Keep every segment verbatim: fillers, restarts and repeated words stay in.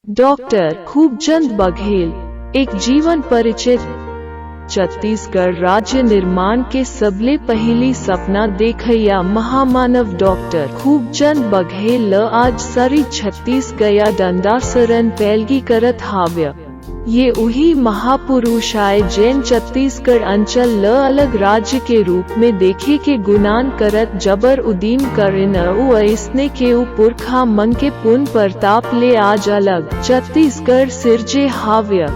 Doctor Khubchand Baghel, एक जीवन परिचित। छत्तीसगढ़ राज्य निर्माण के सबले पहिली सपना देखइया महामानव डॉक्टर खूबचंद बघेल ल आज सरी छत्तीसगया डंडासरन पैलगी करत हाव्य। ये उही महापुरुष आय, जेन छत्तीसगढ़ अंचल ल अलग राज्य के रूप में देखे के गुनान करत जबर उदीम करेन अउ अइसने के उ पुरखा मन के पुन परताप ले आज अलग छत्तीसगढ़ सिरजे हाव्य।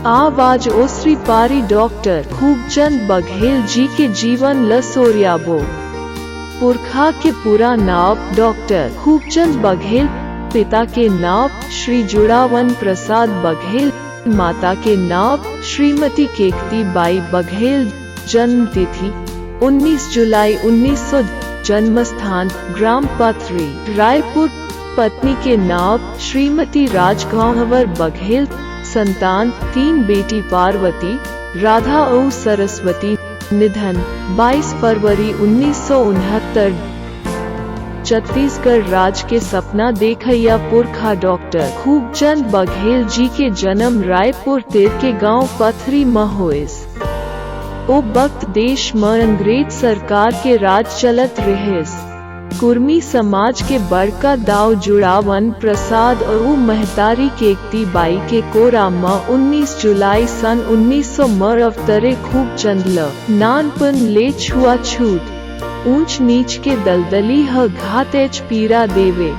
आवाज ओसरी पारी डॉक्टर खूबचंद बघेल जी के जीवन ल सोरियाबो। पुरखा के पूरा नाव डॉक्टर खूबचंद बघेल, पिता के नाव श्री जुड़ावन प्रसाद बघेल, माता के नाव श्रीमती केकती बाई बघेल। जन्म तिथि उन्नीस जुलाई उन्नीस सौ। जन्म स्थान ग्राम पथरी, रायपुर। पत्नी के नाव श्रीमती राजगांवर बघेल। संतान तीन बेटी पार्वती, राधा अउ सरस्वती। निधन बाईस फरवरी उन्नीस सौ उनहत्तर। छत्तीसगढ़ राज के सपना देखइया पुरखा डॉक्टर खूबचंद बघेल जी के जन्म रायपुर तीर के गांव पथरी म होइस। ओ बखत देश म अंग्रेज सरकार के राज चलत रिहिस। कुर्मी समाज के बड़का दाव जुड़ावन प्रसाद अउ महतारी केकती बाई के कोरा म उन्नीस जुलाई सन उन्नीस सौ म अवतरे खूबचंद ल नानपन ले छुआछूत, ऊंच नीच के दलदली ह घातेच पीरा देवे।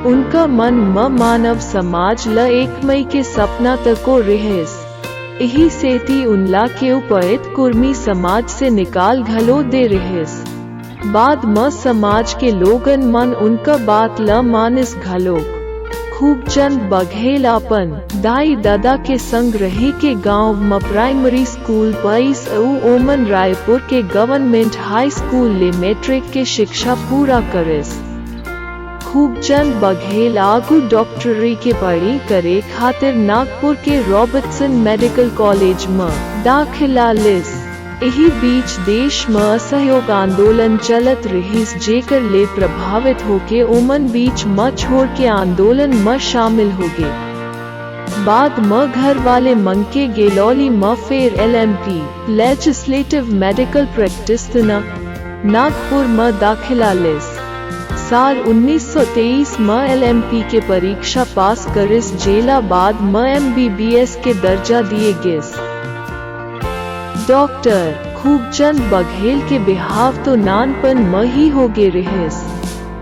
उनका मन म मानव समाज ल एकमई के सपना तको रिहिस। इही सेती उनला के उपहित कुर्मी समाज से निकाल घलो दे रिहिस। बाद म समाज के लोगन मन उनका बात ल मानिस घलोक। खूबचंद बघेल अपन दाई ददा के संग रहि के गांव म प्राइमरी स्कूल पढ़िस अउ ओमन रायपुर के गवर्नमेंट हाई स्कूल ले मैट्रिक के शिक्षा पूरा करिस। खूबचंद बघेल आगू डॉक्टरी के पढ़ई करे खातिर नागपुर के रॉबर्टसन मेडिकल कॉलेज म दाखिला लिस। इही बीच देश म असहयोग आंदोलन चलत रिहिस, जेकर ले प्रभावित होके ओमन बीच म छोड़ के आंदोलन म शामिल होगे। बाद म घर वाले मन के गेलौली म फेर LMP, legislative medical practice, Nagpur म दाखिला लिस। साल उन्नीस सौ तेईस म एलएमपी के परीक्षा पास करिस, जेला बाद म एमबीबीएस के दर्जा दिए गिस। डॉक्टर खूबचंद बघेल के बिहाव तो नानपन म ही होगे रिहिस।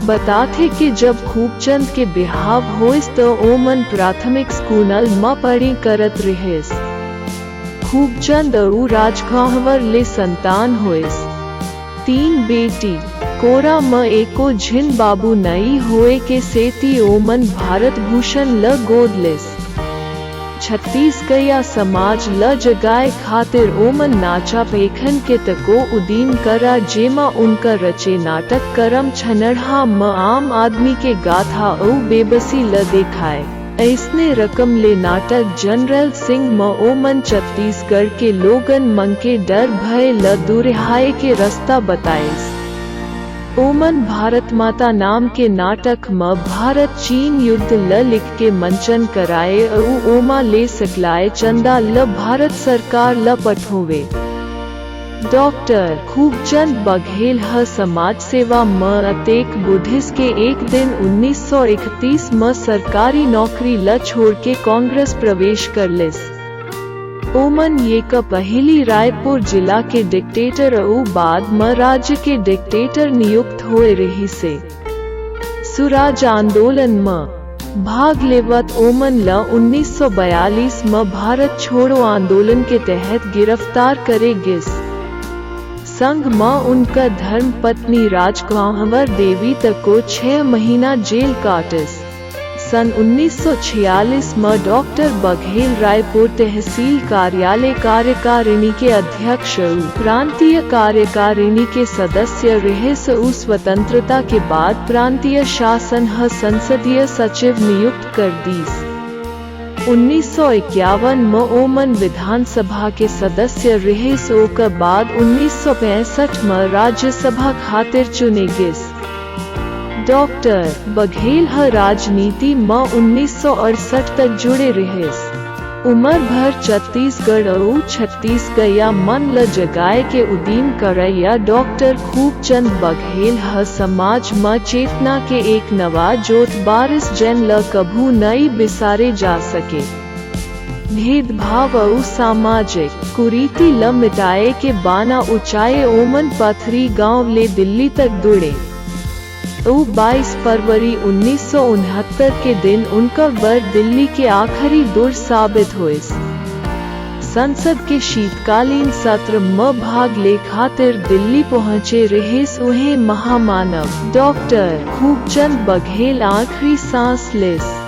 बताथे के जब खूबचंद के बिहाव होइस त ओमन प्राथमिक स्कूनल म पढ़ई करत रिहिस। खूबचंद अउ राजगांवर ले संतान होइस। तीन बेटी। कोरा म एको झिन बाबू नइ होए के सेती ओमन भारत भूषण ल गोद लेस। छत्तीसगढ़िया समाज ल जगाए खातिर ओमन नाचा पेखन के तको उदीम करा, जेमा उनका रचे नाटक करम छनड़हा म आम आदमी के गाथा अउ बेबसी ल देखाए। अइसने रकम ले नाटक जनरल सिंह म ओमन छत्तीसगढ़ के लोगन मन के डर भय ल दुरिहाए के रस्ता बताइस। ओमन भारत माता नाम के नाटक म भारत चीन युद्ध ल लिख के मंचन कराए अउ ओमा ले सकलाए चंदा ल भारत सरकार ल पठोवे। डॉक्टर खूबचंद बघेल ह समाज सेवा म अतेक बुधिस के एक दिन उन्नीस सौ इकतीस म सरकारी नौकरी ल छोड़ के कांग्रेस प्रवेश कर लेस। ओमन ये क पहिली रायपुर जिला के डिक्टेटर अउ बाद म राज्य के डिक्टेटर नियुक्त होए रिहिसे। सुराज आंदोलन म भाग लेवत ओमन ल उन्नीस सौ बयालीस म भारत छोड़ो आंदोलन के तहत गिरफ्तार करे गिस। संग म उनकर धर्मपत्नी राजगांवर देवी तको छह महीना जेल काटिस। सन उन्नीस सौ छियालीस म डॉक्टर बघेल रायपुर तहसील कार्यालय कार्यकारिणी के अध्यक्ष अउ प्रांतीय कार्यकारिणी के सदस्य रिहिस अउ स्वतंत्रता के बाद प्रांतीय शासन ह संसदीय सचिव नियुक्त कर दीस। उन्नीस सौ इक्यावन म ओमन विधानसभा के सदस्य रिहिस, ओकर बाद उन्नीस सौ पैंसठ म राज्यसभा खातिर चुने गिस। डॉक्टर बघेल ह राजनीति म उन्नीस सौ अड़सठ तक जुड़े रिहिस। उमर भर छत्तीसगढ़ अउ छत्तीसगढ़िया मन ल जगाए के उदीम करइया डॉक्टर खूबचंद बघेल ह समाज म चेतना के एक नवा जोत बारिस, जेन ल कभू नइ बिसारे जा सके। भेदभाव अउ सामाजिक कुरीति ल मिटाए के बाना उचाए ओमन पथरी गांव ले दिल्ली तक दुड़े। अउ बाईस फरवरी उन्नीस सौ उनहत्तर के दिन उनकर बर दिल्ली के आखिरी दुर साबित होइस। संसद के शीतकालीन सत्र म भाग ले खातिर दिल्ली पहुंचे रिहिस उहें महामानव डॉक्टर खूबचंद बघेल आखिरी सांस लेस।